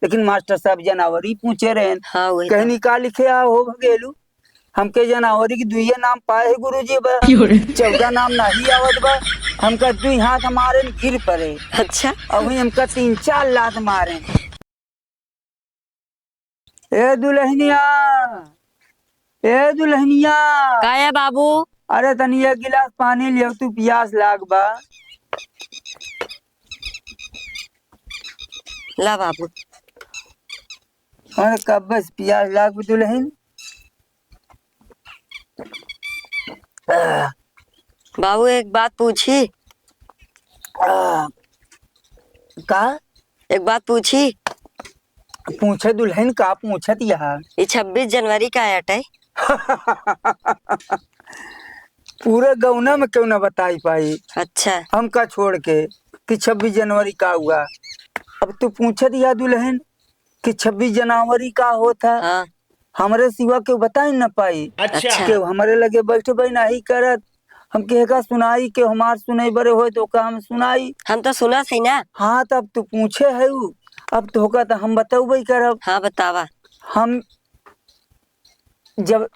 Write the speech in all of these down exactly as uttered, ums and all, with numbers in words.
लेकिन मास्टर साहब जनावरी पूछे रहेन। हाँ, वही तो। कहनी, "का लिखे आ हो भगेलू?" हमके जनावरी के दुइये नाम पाए है गुरुजी बा। चौदह नाम नाही आवत बा। हमका दुई हाथ मारेन, गिर पड़े। अच्छा। अउर हमका तीन चार लात मारेन। ए दुलहिनिया, ए दुलहिनिया। का है बाबू? अरे तनी एक गिलास पानी लियो, तू पियास लाग बा। ला बाबू। अरे कब से पियास लाग बा दुलहिन। बाबू एक बात पूछी? आ, का? एक बात पूछी? पूछे दुलहिन, का पूछत यहा? ई छब्बीस जनवरी का अटै? पूरे गौना में केउ ना बताई पाई। अच्छा। हमका छोड़ के कि छब्बीस जनवरी का हुआ। अब तू पूछत यहा दुलहिन कि छब्बीस जनवरी का होत है? हाँ। हमरे सिवा केउ बताई न पाई। अच्छा। अच्छा। केउ हमरे लगे बैठबे नाही करत। हम केहका सुनाई, केउ हमार सुनई बरे होय तो ओका हम सुनाई। हम तो सुनत हई ना। हाँ, तब तू पूछे है उ, अब तोहका तो हम बतउबे करब। हाँ, बतावा। हम जब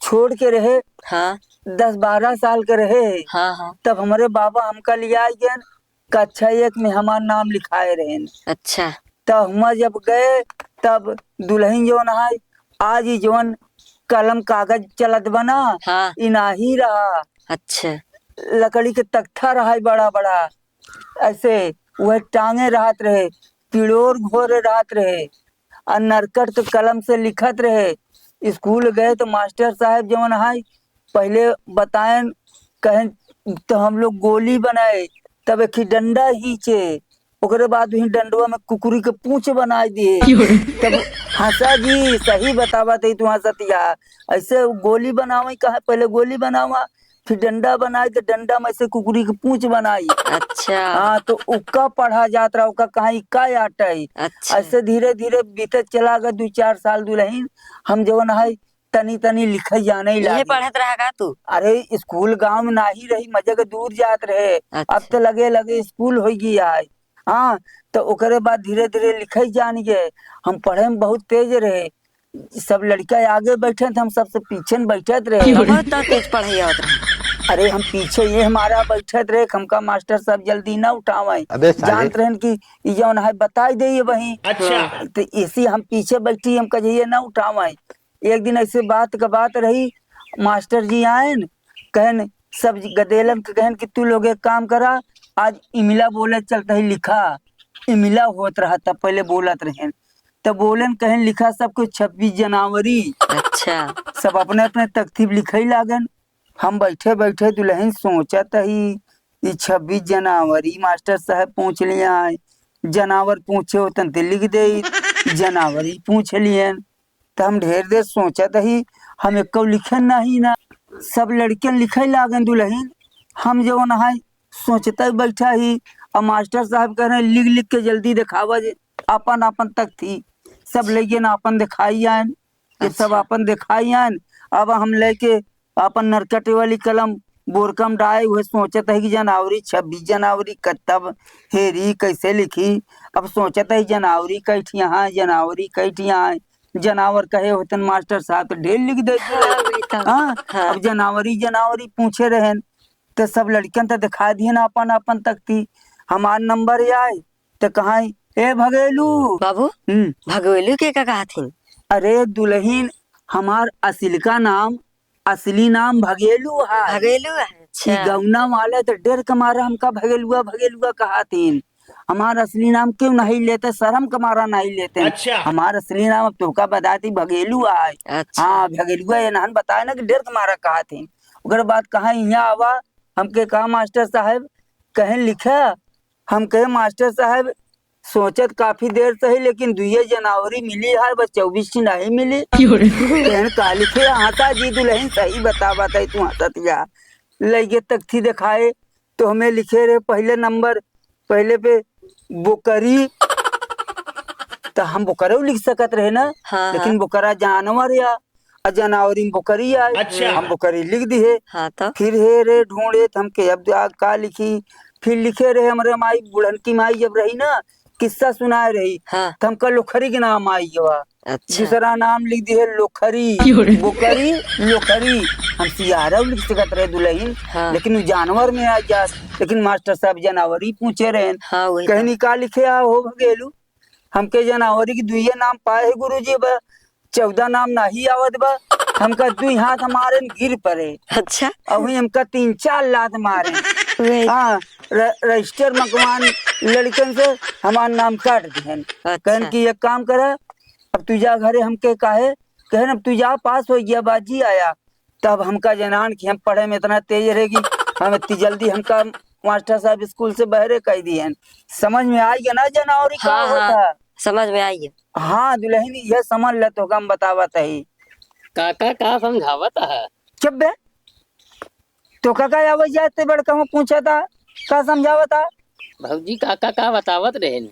छोड़ के रहे, हाँ। दस बारह साल के रहे, हाँ, हाँ। तब हमरे बाबा हमका लियाइ गएन, कक्षा एक में हमार नाम लिखाए रहेन। अच्छा। त हुआँ जब गए, तब दुलहिन जौन है, आज ई जौन कलम कागज चलत बा ना, हाँ। ई नाही रहा। अच्छा। लकड़ी के तख्ता रहा बड़ा बड़ा, ऐसे वह टांगे रहत रहे, पिड़ोर घोरे रहत रहे, आ नरकट के कलम से लिखत रहे। स्कूल गए तो मास्टर साहब जवन है, पहिले बताएन, कहेन तो हम लोग गोली बनाए, तब एक ही डंडा खींचे, ओकरे बाद वही डंडवा में कुकुरी के पूंछ बनाए दिए। क्यों रे? तब हंसा जी, सही बतावा तई तू हंसतिया, ऐसे गोली बनावे कहा, पहिले गोली बनावा, फिर डंडा बनाई, तो डंडा में से कुकुरी के पूंछ बनाई। अच्छा। हाँ, तो उका पढ़ा जात रहा, उका कहा इका आटई। अच्छा। ऐसे धीरे धीरे बीतत चला गए दू चार साल दुलहिन, हम जवन है तनी तनी लिखे जाने इहे लागे। पढ़त रहा का तू? अरे, स्कूल गांव में नाही रही, मजे के दूर जात रहे। अच्छा। अब तो लगे लगे स्कूल होइ गई है। हाँ, तो ओकरे बाद धीरे धीरे लिखे जान गए। हम पढ़े में बहुत तेज रहे, सब लड़का आगे बैठे थे, हम सबसे पीछे न बैठत रहे। बहुत तो तेज पढ़ाई आवत रहे। अरे हम पीछे ये हमारा बैठत रहे, हमका मास्टर साहब जल्दी ना उठावे। अबे साले। जानत रहन कि ई जौन है बताई दे ये वही। अच्छा। तो इसी हम पीछे बैठी, हमका ये ना उठावे। एक दिन ऐसे बात का बात रही, मास्टर जी आयन, कहन सब गदेलन के कहन कि तू लोग एक काम करा, आज इमिला बोले चलते ही लिखा। इमिला होत रहा तब पहले बोलत रहन, तो बोलन, कहन, "लिखा सब कुछ छब्बीस जनवरी।" अच्छा। सब अपने अपने तख्ती पे लिखे लागन। हम बैठे बैठे दुलहिन सोचत ही, ई छब्बीस जनवरी मास्टर साहब पूछ लिया है, जनावर पूछे होतन ते लिख दे, जनवरी पूछ लियन। तो हम ढेर देर सोचत ही, हम एको लिखन नहीं ना, सब लड़कियन लिखे लागन दुलहिन, हम जवन है सोचते बैठा ही, और मास्टर साहब कह रहे, "लिख लिख के जल्दी देखावा जे अपन अपन तख्ती।" सब ले गए ना अपन देखाई आयन, ये सब अच्छा। अपन देखाई आयन। अब हम लेके अपन नरकटे वाली कलम बोरकम डाए हुए सोचत है कि जनवरी, छब्बीस जनवरी कब तब हेरी कैसे लिखी। अब सोचत है जनवरी कैठी है, जनवरी कैठी है, जनावर कहे होतन मास्टर साहब तो ढेर लिख देते। हाँ, वही तो। हाँ, हाँ। अब जनवरी जनवरी पूछे रहन, तो सब लड़कन तो दिखा दिए ना अपन अपन तख्ती। हमार नंबर आए, तो कहा, "ए भगेलू।" बाबू, हम्म। भगेलू के का कहत हिन? अरे दुलहिन, हमार असिलका नाम, असली नाम भगेलू है। भगेलू है, अच्छा। ई गौना वाले तो डर के मारा हमका भगेलुआ, भगेलुआ कहत हिन। हमार असली नाम केउ नहीं लेते, शर्म के मारा नहीं लेते। अच्छा। हमार असली नाम अब तोहका बताती भगेलू है। अच्छा। हाँ, भगेलुआ ये नहन बताए ना कि डर के मारा कहत हिन। ओकर बाद कहा, "यहाँ आवा।" हमके कहा, "मास्टर साहब।" कहें, "लिखा।" हम कहे, "मास्टर साहब, सोचत काफी देर से ही, लेकिन दुइये जनवरी मिली है, बस चउबीस की नहीं मिली।" क्यों रे? कहन, "का लिखे?" हंसा जी दुलहिन, सही बतावत है तू हंसतिया। लइगे तख्ती देखाए, तो हमें लिखे रहे पहले नंबर, पहले पे बोकरी, तो हम बोकरऊ लिख सकत रहे ना, हाँ, लेकिन हाँ। बोकरा जानवर या, आ जनवरी में बोकरी आए, अच्छा। हम बोकरी लिख दिए। हाँ, तो? फिर हे रे ढूंढे, तो हमके अब आ का लिखी, फिर लिखे रहे हमरे माई, बुढ़न की माई जब रही ना, किस्सा सुनाए रही, हाँ। तो हमका लोखरी के नाम आई गवा। अच्छा। दूसरा नाम लिख दिहे लोखरी, क्यों रे? बोकरी, लोखरी। हम सियारव लिख सकत रहे दुलहिन, हाँ। लेकिन उ जानवर में आ जात। लेकिन मास्टर साहब जनावरी पूछे रहेन। हाँ, वही तो। कहनी का लिखे आ हो भगेलू? हमके जनावरी के दुइये नाम पाए है गुरुजी, अब चौदह नाम नाही आवत बा। हमका दुई हाथ मारेन, गिर परे। अच्छा। अउर हमका तीन चार लात मारेन। वही। हाँ, र-, रजिस्टर मकवान लड़कन से हमार नाम काट दिहन। अच्छा। कहन कि एक काम करा, अब तू जा घरे। हमके काहे? कहन अब तू जा, पास होइ गया, बाजी आया। तब हमका जनान कि हम पढ़े में इतना तेज रहे कि हम इतनी जल्दी हमका मास्टर साहब स्कूल से बहरे कइ दिहन। समझ में आइ गया ना जनावरी का हाँ, होत हाँ, है? समझ में आइ गया। हाँ दुलहिन, यह समझ ले, तोहका हम बतावत ही। काका का समझावत है? चुप बे, तोहका का आवाज जाते बड़का हूँ पूछा था, का समझावत है? भौजी, काका का बतावत रहेन?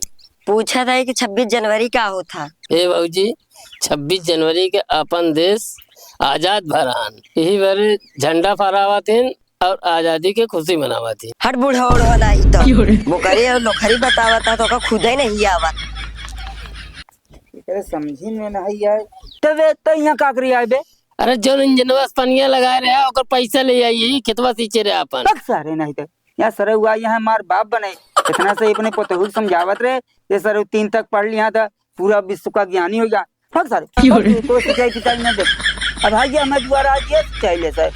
पूछत है कि छब्बीस जनवरी का होत है? ए भौजी, छब्बीस जनवरी के अपन देश आजाद भरान, यही बारे झंडा फहरावत हैं और आजादी के खुशी मनावत हैं। हट बूढ़ा ओढ़वा नाही तो। क्यों रे? बोकरी और लोखरी बतावत है, तोहका खुदे नहीं आवत। एकरे समझी में नहीं आए। तबे तो यहाँ का करी आए बे? अरे, जौन इंजनवा से पनिया लगाए रहे, ओकर पैसा ले आई, यही खेतवा सींचे रहे अपन। बक सारे नहीं तो। यहाँ सरे हुआ, यहाँ हमार बाप बने। इतना से अपने पतोहू के समझावत रहे, ये सरे तीन तक पढ़ लिया था, पूरा विश्व का ज्ञानी हो गया। बक सारे, क्यों रे? तो सिंचाई पिताई न दे। अब भाई, ये हमें दुआरा आज ये सिंचाई ले सर।